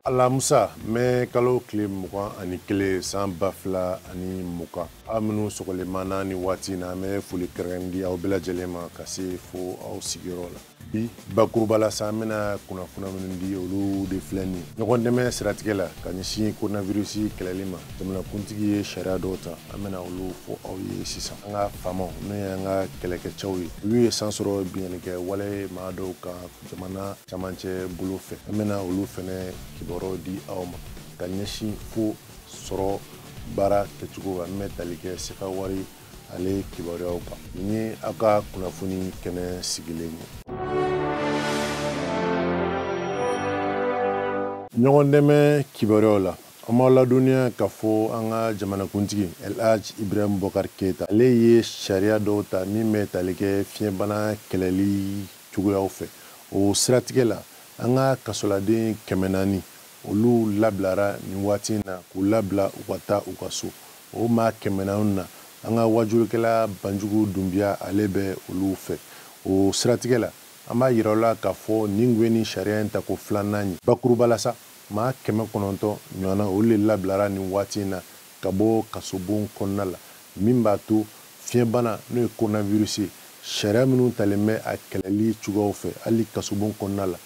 Alamusa mɛ kalo tile 21 san 2020, aw minnu sɔgɔlen b'an na ni waati in na, an bɛ foli kɛrɛnkɛrɛn di aw bɛɛ lajɛlen ma ka se fo aw sigiyɔrɔ la. Bi bakuruba la sa, an bɛna kunnafoniya minnu di, olu de filɛ nin ye. Ɲɔgɔn dɛmɛ siratigɛ la ka ɲɛsin coronavirus kɛlɛli ma, jamanakuntigi ye sariya dɔw ta, an bɛna olu fɔ aw ye sisan. An ka faamaw, n'o ye an ka kɛlɛkɛcɛw ye, olu ye san sɔrɔ binkannikɛ wale maa dɔw kan jamana camancɛ bolo fɛ. An bɛna olu fɛnɛ kibaruyaw di aw ma ka ɲɛsin fo sɔrɔ baara kɛcogo kan, min bɛ tali kɛ sefa wari ale kibaruyaw kan. Nin ye aw ka kunnafoni kɛnɛ sigilen ye. Ɲɔgɔn dɛmɛ kibaruyaw la, an b'aw ladɔnniya k'a fɔ an ka jamanakuntigi El Hadj Ibrahim Boubacar Keita, ale ye sariya dɔw ta min bɛ tali kɛ fiɲɛbana kɛlɛli cogoyaw fɛ. O siratigɛ la, an ka kasoladen 400 olu labilara nin waati in na k'u labila u ka taa u ka so. O maa 400 na, an ka wajulikɛla Banjugu Dunbiya ale bɛ olu fɛ. O siratigɛ la, an b'a yira aw la k'a fɔ nin kun ye nin sariya in tako filanan ye. Bakuruba la sa, maa 900 ɲɔgɔnna olu de labilara nin waati in na ka bɔ kasobon kɔnɔna la, min b'a to fiɲɛbana n'o ye coronavirus ye, sariya minnu talen bɛ a kɛlɛli cogoyaw fɛ hali kasobon kɔnɔna la,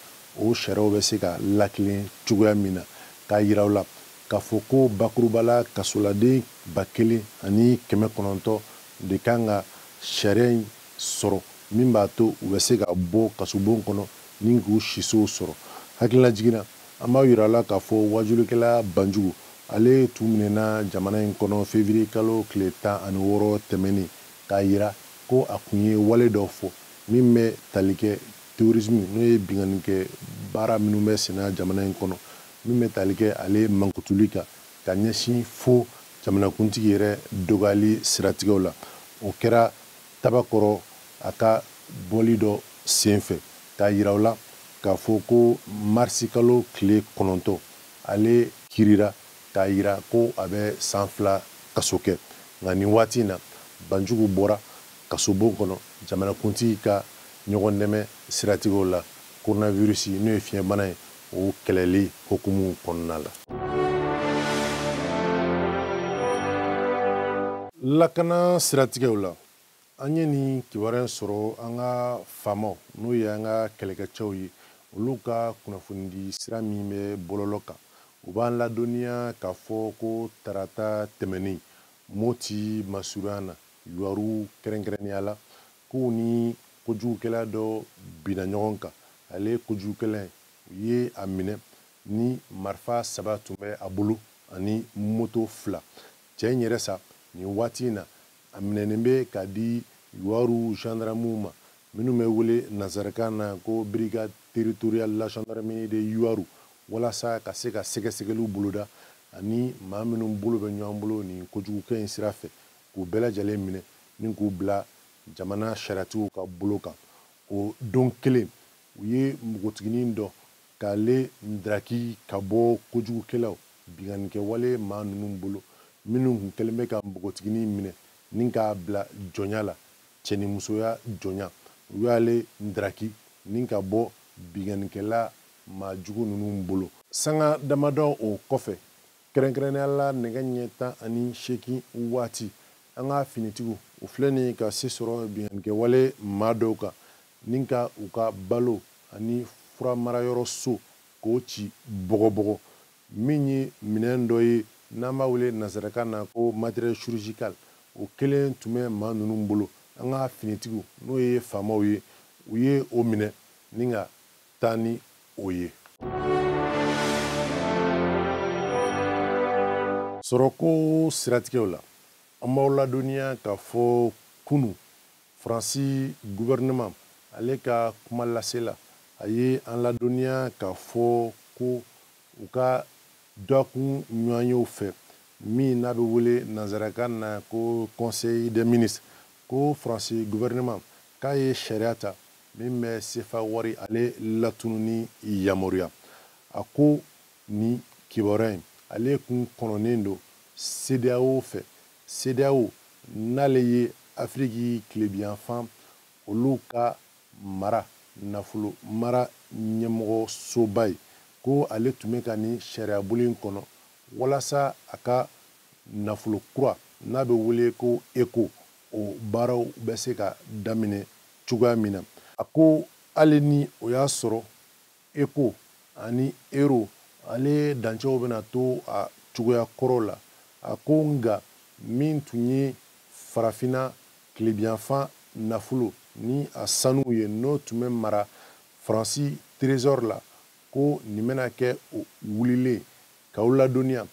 o sariyaw bɛ se ka lakilen cogoya min na. K'a yira aw la k'a fɔ ko bakuruba la kasoladen 1900 de kan ka sariya in sɔrɔ, min b'a to u bɛ se ka bɔ kasobon kɔnɔ ni k'u sisow sɔrɔ. Hakililajigin na, an b'a yira la k'a fɔ wajulikɛla Banjugu ale tun minɛna jamana in kɔnɔ février kalo tile 16 tɛmɛnen, k'a yira ko a kun ye wale dɔ fɔ min bɛ tali kɛ terrorisme, n'o ye binkanni kɛ baara minnu bɛ senna jamana in kɔnɔ, min bɛ tali kɛ ale mankutuli kan ka ɲɛsin fo jamanakuntigi yɛrɛ dɔgɔyali siratigɛw la. O kɛra Tabakɔrɔ a ka bɔli dɔ senfɛ, k'a yira u la k'a fɔ ko marisi kalo tile 9 ale kirira, k'a yira ko a bɛ san 2 kaso kɛ. Nka nin waati in na, Banjugu bɔra kasobon kɔnɔ jamanakuntigi ka ɲɔgɔn dɛmɛ siratigɛw la coronavirus n'o ye fiɲɛbana ye, o kɛlɛli hukumu kɔnɔna la. Lakana siratigɛw la, an ye nin kibaruya sɔrɔ an ka faamaw, n'o ye an ka kɛlɛkɛcɛw ye, olu ka kunnafonidi sira min bɛ bɔlɔlɔ kan. U b'an ladɔnniya k'a fɔ ko tarata tɛmɛnen Moti masurunya na, Yuwaru kɛrɛnkɛrɛnnenya la, k'u ni kojugukɛla dɔ binna ɲɔgɔn kan. Ale kojugukɛla in, u ye a minɛ ni marifa 3 tun bɛ a bolo ani moto 2. Cɛ in yɛrɛ sa nin waati in na, a minɛnen bɛ k'a di Yuwaru gendarmew ma, minnu bɛ wele nansarakan na ko brigade territoriale la gendarmerie de Yuwaru, walasa ka se ka sɛgɛsɛgɛliw boloda ani maa minnu bolo bɛ ɲɔgɔn bolo nin kojugukɛ in sira fɛ, k'u bɛɛ lajɛlen minɛ ni k'u bila jamana sariyatigiw ka bolo kan. O don kelen, u ye npogotiginin dɔ k'ale ndaraki ka bɔ kojugukɛlaw binkannikɛwale maa ninnu bolo, minnu kun kɛlen bɛ ka npogotiginin minɛ ni k'a bila jɔnya la, cɛnimusoya jɔnya. U y'ale ndaraki ni ka bɔ binkannikɛla maa jugu ninnu bolo. Sanga damadɔ o kɔfɛ, kɛrɛnkɛrɛnnenya la nɛgɛ ɲɛ 18 waati, an ka finitigiw u filɛ nin ye ka se sɔrɔ binkannikɛwale maa dɔw kan ni ka u ka balo ani furamarayɔrɔ so k'o ci bɔgɔbɔgɔ, min ye minɛn dɔ ye n'an b'a wele nansarakan na ko matériel chirurgical. O kelen tun bɛ maa ninnu bolo. An ka finitigiw, n'o ye faamaw ye, u ye o minɛ ni ka taa ni o ye. Sɔrɔko siratigɛw la, an b'aw ladɔnniya k'a fɔ kunu Faransi gouvernement ale ka kuma lasela, a ye an ladɔnniya k'a fɔ ko u ka dɔgɔkun ɲɔgɔnyew fɛ, min n'a bɛ wele nansarakan na ko conseil des ministres, ko Faransi gouvernement k'a ye sariya ta min bɛ sefa wari ale latununi yamaruya. A ko nin kibaruya in ale kun kɔnɔnen don CEDEAO fɛ. CEDEAO n'ale ye Afiriki tilebinyanfan olu ka mara nafolo mara ɲɛmɔgɔsoba ye. Ko ale tun bɛ ka nin sariyabolo in kɔnɔ walasa a ka nafolo kura n'a bɛ wele ko eko, o baaraw bɛ se ka daminɛ cogoya min na. A ko hali ni o y'a sɔrɔ eko ani euro ale dancɛw bɛna to a cogoya kɔrɔ la, a ko nka min tun ye farafinna tilebinyanfan nafolo ni a sanu ye, n'o tun bɛ mara Faransi trésor la, ko nin bɛna kɛ o wulilen. K'aw ladɔnniya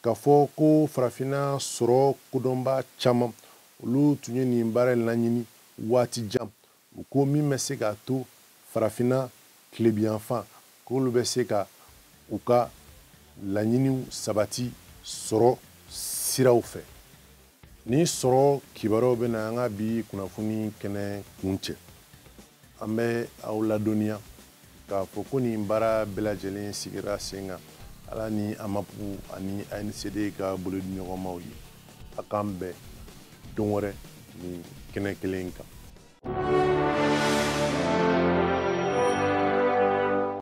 k'a fɔ ko farafinna sɔrɔ kodɔnba caman, olu tun ye nin baara in laɲini waati jan. U ko min bɛ se k'a to farafinna tilebinyanfan k'olu bɛ se ka u ka laɲiniw sabati sɔrɔ siraw fɛ. Ni sɔrɔ kibaruyaw bɛ na an ka bi kunnafoni kɛnɛ kuncɛ. An bɛ aw ladɔnniya k'a fɔ ko nin baara bɛɛ lajɛlen sigira sen kan Ala ni AMAP ani ANCD ka bolodiɲɔgɔnmaw ye. A k'an bɛn don wɛrɛ nin kɛnɛ kelen kan.